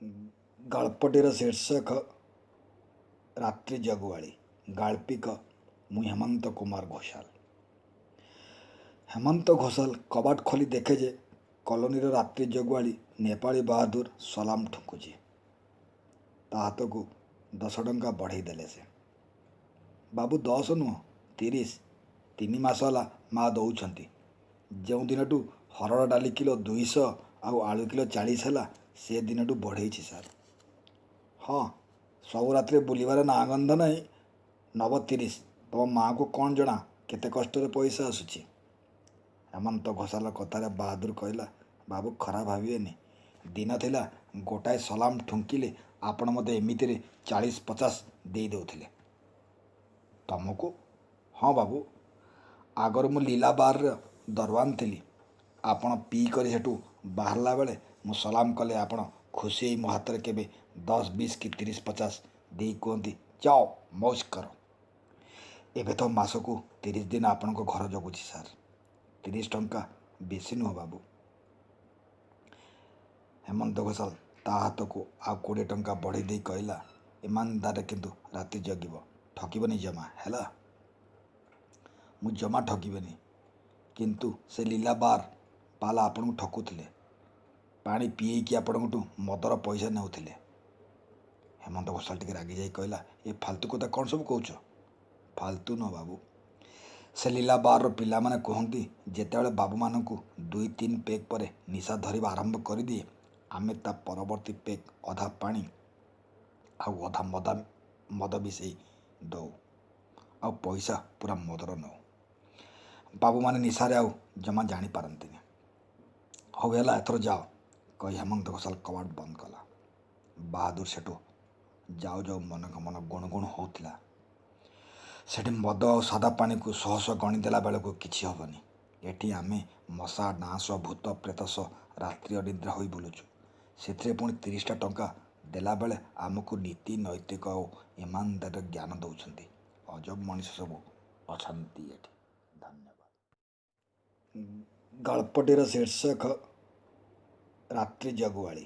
ଗଳ୍ପଟିର ଶୀର୍ଷକ ରାତ୍ରି ଜଗୁଆଳି। ଗାଳ୍ପିକ ମୁଁ ହେମନ୍ତ କୁମାର ଘୋଷାଲ। ହେମନ୍ତ ଘୋଷାଲ କବାଟ ଖୋଲି ଦେଖେ ଯେ କଲୋନୀର ରାତ୍ରି ଜଗୁଆଳି ନେପାଳୀ ବାହାଦୁର ସଲାମ ଠୁଙ୍କୁଛି। ତା ହାତକୁ 10 ଟଙ୍କା ବଢ଼େଇ ଦେଲେ ସେ। ବାବୁ, 10 ନୁହଁ, 30। 3 ମାସ ହେଲା ମା ଦେଉଛନ୍ତି। ଯେଉଁ ଦିନଠୁ ହରଡ଼ ଡାଲି କିଲୋ 200 ଆଉ ଆଳୁ କିଲୋ 40 ହେଲା, ସେ ଦିନଠୁ ବଢ଼େଇଛି ସାର୍। ହଁ, ସବୁ ରାତିରେ ବୁଲିବାର ନାଁ ଗନ୍ଧ ନାହିଁ। ନବ 30। ତମ ମାଆକୁ କ'ଣ ଜଣା କେତେ କଷ୍ଟରେ ପଇସା ଆସୁଛି? ହେମନ୍ତ ଘୋଷାଲ କଥାରେ ବାହାଦୁର କହିଲା, ବାବୁ, ଖରାପ ଭାବିବେନି। ଦିନ ଥିଲା, ଗୋଟାଏ ସଲାମ ଠୁଙ୍କିଲେ ଆପଣ ମୋତେ ଏମିତିରେ 40 50 ଦେଇ ଦେଉଥିଲେ। ତମକୁ? ହଁ ବାବୁ, ଆଗରୁ ମୁଁ ଲୀଲା ବାର୍ର ଦରୱାନ ଥିଲି। ଆପଣ ପିଇ କରି ସେଠୁ ବାହାରିଲା ବେଳେ ମୁଁ ସଲାମ କଲେ ଆପଣ ଖୁସି ହେଇ ମୋ ହାତରେ କେବେ 10 20 କି 30 50 ଦେଇ କୁହନ୍ତି, ଯାଅ ମୌଜ କର। ଏବେ ତ ମାସକୁ 30 ଦିନ ଆପଣଙ୍କ ଘର ଜଗୁଛି ସାର୍। 30 ଟଙ୍କା ବେଶୀ ନୁହଁ ବାବୁ। ହେମନ୍ତ ଘୋଷାଲ ତା ହାତକୁ ଆଉ 20 ଟଙ୍କା ବଢ଼େଇ ଦେଇ କହିଲା, ଇମାନଦାରରେ କିନ୍ତୁ ରାତି ଜଗିବ, ଠକିବନି ଜମା, ହେଲା? ମୁଁ ଜମା ଠକିବିନି। କିନ୍ତୁ ସେ ଲୀଲା ବାର୍ ବାଲା ଆପଣଙ୍କୁ ଠକୁଥିଲେ। ପାଣି ପିଏଇକି ଆପଣଙ୍କଠୁ ମଦର ପଇସା ନେଉଥିଲେ। ହେମନ୍ତ ଘୋଷାଲ ଟିକେ ରାଗିଯାଇ କହିଲା, ଏ ଫାଲତୁ କଥା କ'ଣ ସବୁ କହୁଛ? ଫାଲତୁ ନୁହଁ ବାବୁ। ସେ ଲୀଲା ବାର୍ର ପିଲାମାନେ କୁହନ୍ତି, ଯେତେବେଳେ ବାବୁମାନଙ୍କୁ ଦୁଇ ତିନି ପେଗ୍ ପରେ ନିଶା ଧରିବା ଆରମ୍ଭ କରିଦିଏ, ଆମେ ତା ପରବର୍ତ୍ତୀ ପେଗ୍ ଅଧା ପାଣି ଆଉ ଅଧା ମଦ ମିଶେଇ ଦଉ ଆଉ ପଇସା ପୁରା ମଦର ନେଉ। ବାବୁମାନେ ନିଶାରେ ଆଉ ଜମା ଜାଣିପାରନ୍ତିନି। ହଉ ହେଲା, ଏଥର ଯାଅ, କହି ହେମନ୍ତ ଘୋଷାଲ କବାଟ ବନ୍ଦ କଲା। ବାହାଦୁର ସେଠୁ ଯାଉ ଯାଉ ମନକୁ ମନ ଗୁଣୁଗୁଣୁ ହେଉଥିଲା, ସେଠି ମଦ ଆଉ ସାଦା ପାଣିକୁ ଶହ ଶହ ଗଣିଦେଲା ବେଳକୁ କିଛି ହେବନି। ଏଠି ଆମେ ମଶା, ଡାଆଁଶ, ଭୂତ, ପ୍ରେତ ସହ ରାତ୍ରି ଅନିଦ୍ରା ହୋଇ ବୁଲୁଛୁ। ସେଥିରେ ପୁଣି 30ଟା ଟଙ୍କା ଦେଲାବେଳେ ଆମକୁ ନୀତି, ନୈତିକ ଆଉ ଇମାନଦାରୀର ଜ୍ଞାନ ଦେଉଛନ୍ତି। ଅଜବ ମଣିଷ ସବୁ ଅଛନ୍ତି ଏଠି। ଧନ୍ୟବାଦ। ଗଳ୍ପଟିର ଶୀର୍ଷକ ରାତ୍ରି ଜଗୁଆଳି।